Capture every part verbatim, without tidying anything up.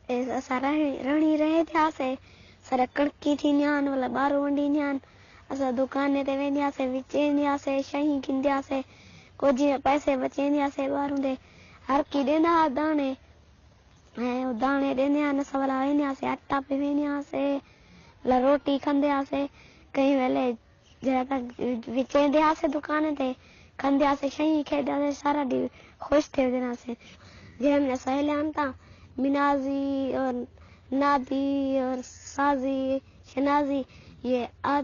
تے اساں رہݨی، رہݨی رہے تھیاسے، سارے کݨکی تھیندیاں ہن، ولا ٻاہروں ونڈیندیاں ہن۔ اساں دکانیں تے ویندیاسے، وچیندیاسے، شئیں گھندیاسے، کجھ پیسے بچیندیاسے ٻاہروں دے۔ ہر کی ݙیندا ہا داݨے، ایں او داݨے ݙیندے ہن، اساں ولا ویندیاسے، آٹا پیویندیاسے، ولا روٹی کھندیاسے۔ کہیں ویلے جیڑھا تاں وچیندے ہاسے دکانیں تے، کھندے ہاسے، شئیں کھیݙدے ہاسے، سارا ݙینہہ خوش تھیندے ہاسے۔ جیڑھے میݙے سہیلیاں ہن تاں منازی اور نادی اور سازی، شنازی، یہ آ-،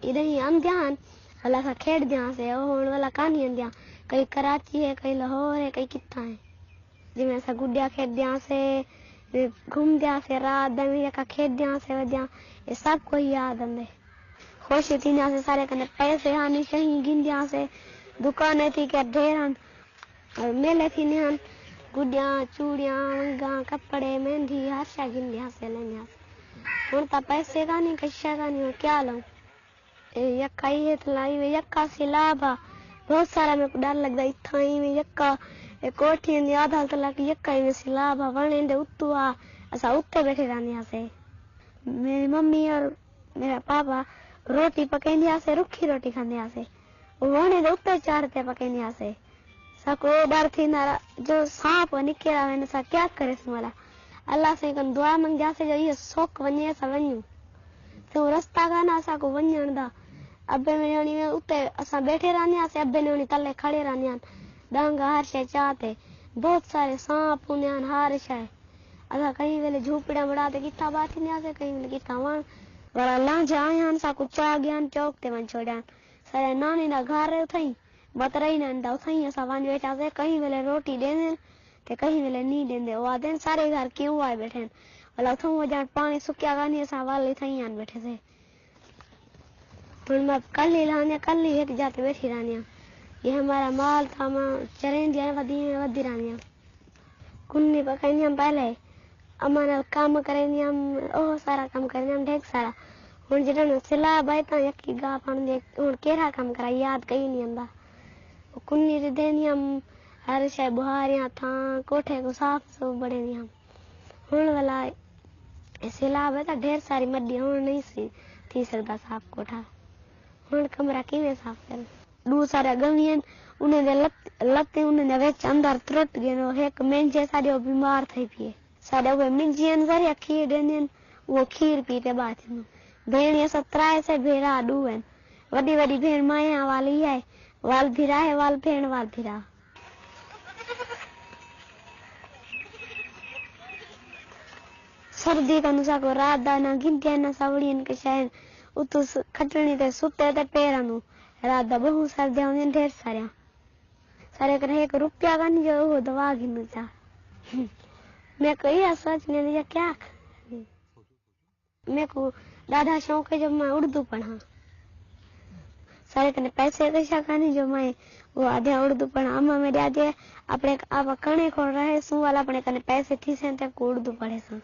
اݙاہیں آندیاں ہن، ولا اساں کھیݙدے ہاسے، او ہݨ ولا کائنی آندیاں۔ کئی کراچی ہے، کئی لاہور ہے، کئی کتھاں ہے۔ جیویں اساں گڈیاں کھیݙدے ہاسے، گھمدے ہاسے، رات دا وی یکا کھیݙدے ہاسے ودیاں، اے سب کجھ یاد آندے۔ خوش تھیندے ہاسے، سارے کنے پیسے ہن، شئیں گھندے ہاسے، دکانیں تھی کے ڈھیر ہن، اور میلے تھیندے ہن، گڈیاں، چوڑیاں، ونگاں، کپڑے، مہندی، ہر شے گھندے ہاسے، لیندے ہاسے۔ ہݨ تاں پیسے کائنی، کجھ شے کائنی، ہݨ کیا لوں؟ اے یکا ای ہے تھلا، ایویں یکا سیلاب آ۔ بہت سارا میکوں ݙر لڳدا، اتھاں ایویں یکا، اے کوٹھیاں دی آدھا تلک یکا ایویں سیلاب آ، وݨ ایندے اتوں آ، اساں اتے ٻیٹھے رہندے ہاسے۔ میری ممی اور میرا پاپا روٹی پکیندے ہاسے، رکھی روٹی کھاندے ہاسے۔ او وݨ ایندے اتے چڑھ تے پکیندے ہاسے۔ ساکوں اے ݙر تھیندا ہا جو سانپ نکل آوے، اساں کیا کریسوں بھلا۔ اللہ سئیں کن دعا منگدے ہاسے جو ایہ سک ونڄے، اساں ونڄوں۔ تے او رستہ کائنا ساکوں ونڄݨ دا۔ ابے میݙے ہوݨی اتے اساں ٻیٹھے رہندے ہاسے، ابے نے ہوݨی تلے کھڑے رہندے ہن۔ ݙانگا ہر شے چا تے۔ بہت سارے سانپ ہوندے ہن، ہر شے۔ اساں کہیں ویلے جھوپڑیاں بݨا تے کتھاں ٻہہ تھیندے ہاسے، کہیں ویلے کتھاں وݨ۔ ولا لنگھ آئے ہن، ساکوں چا ڳئے ہن، چوک تے ونڄ چھوڑے ہن۔ ساݙے نانی دا گھر ہے اتھائیں۔ بترئی نہ اندا اتھائیں اساں ونڄ ٻیٹھے ہاسے، کہیں ویلے روٹی ݙیندن تے کہیں ویلے نی ݙیندے۔ او آہدن، سارے گھر کیوں آئے ٻیٹھے ہن؟ ولا اتھوں وڄݨ پاݨی سکیا کائنی، اساں ول اتھائیں آن ٻیٹھے سے۔ ہݨ میں کلھی لہاندیاں، کلھی ہک جاہ تے ٻیٹھی رہندیاں۔ یہ ہمارا مال تھا، میں چریندیاں ودی، ودی رہندیاں۔ کنی پکائیندی ہم پہلے، اماں نال کم کریندی ہم، اوہ سارا کم کریندی ہم، ڈھیر سارا۔ ہݨ جݙاں سیلاب آئے تاں یکی گاہ پݨ دے، ہݨ کیڑھا کم کراں، یاد کئی نی آندا۔ او کنی ردھیندی ہم، ہر شے ٻہاریاں تھاں، کوٹھے کوں صاف سوف بݨیندی ہم۔ ہݨ ولا اے سیلاب ہے تاں ڈھیر ساری مڈی، ہݨ نہیں سی تھی سڳدا صاف کوٹھا۔ ہݨ کمرہ کیویں صاف کروں؟ ݙو سارے ڳویں ہن، انہیں دے لت-، لتیں انہیں دے وچ اندر ترٹ ڳئن۔ او ہک منجھ ہے ساݙی، او بیمار تھئی پئی ہے۔ ساݙے اوہے منجھی ہن، ذریا کھیر ݙیندے ہن، او کھیر پی تے ٻہہ تھیندو۔ بھیݨیں اساں ترائے سے، بھرا ݙو ہن۔ وݙی وݙی بھیݨ مائیاں والی ہے، ول بھرا ہے، ول بھیݨ، ول بھرا۔ سردی کنوں ساکوں رات دا نہ گھندیاں نہ ساوڑیاں کشائن، اتوں س-، کھٹڑی تے ستے تے پے رہندوں۔ رات دا ٻہوں سردیاں ہوندیاں ڈھیر ساریاں۔ سارے کنے ہک روپیہ کائنی جو او دوا گھنوں چا۔ میکوں ایہا سوچ نی آندی جو کیا آکھاں۔ میکوں ݙاڈھا شوق ہے جو میں اردو پڑھاں۔ سارے کنے پیسے کشا کائنی جو میں او آہدیاں اردو پڑھاں۔ اماں میݙے آہدے اپݨے آپا کݨے کھول رہے سوں والا اپݨے کنے پیسے تھیسن تے کو اردو پڑھیساں۔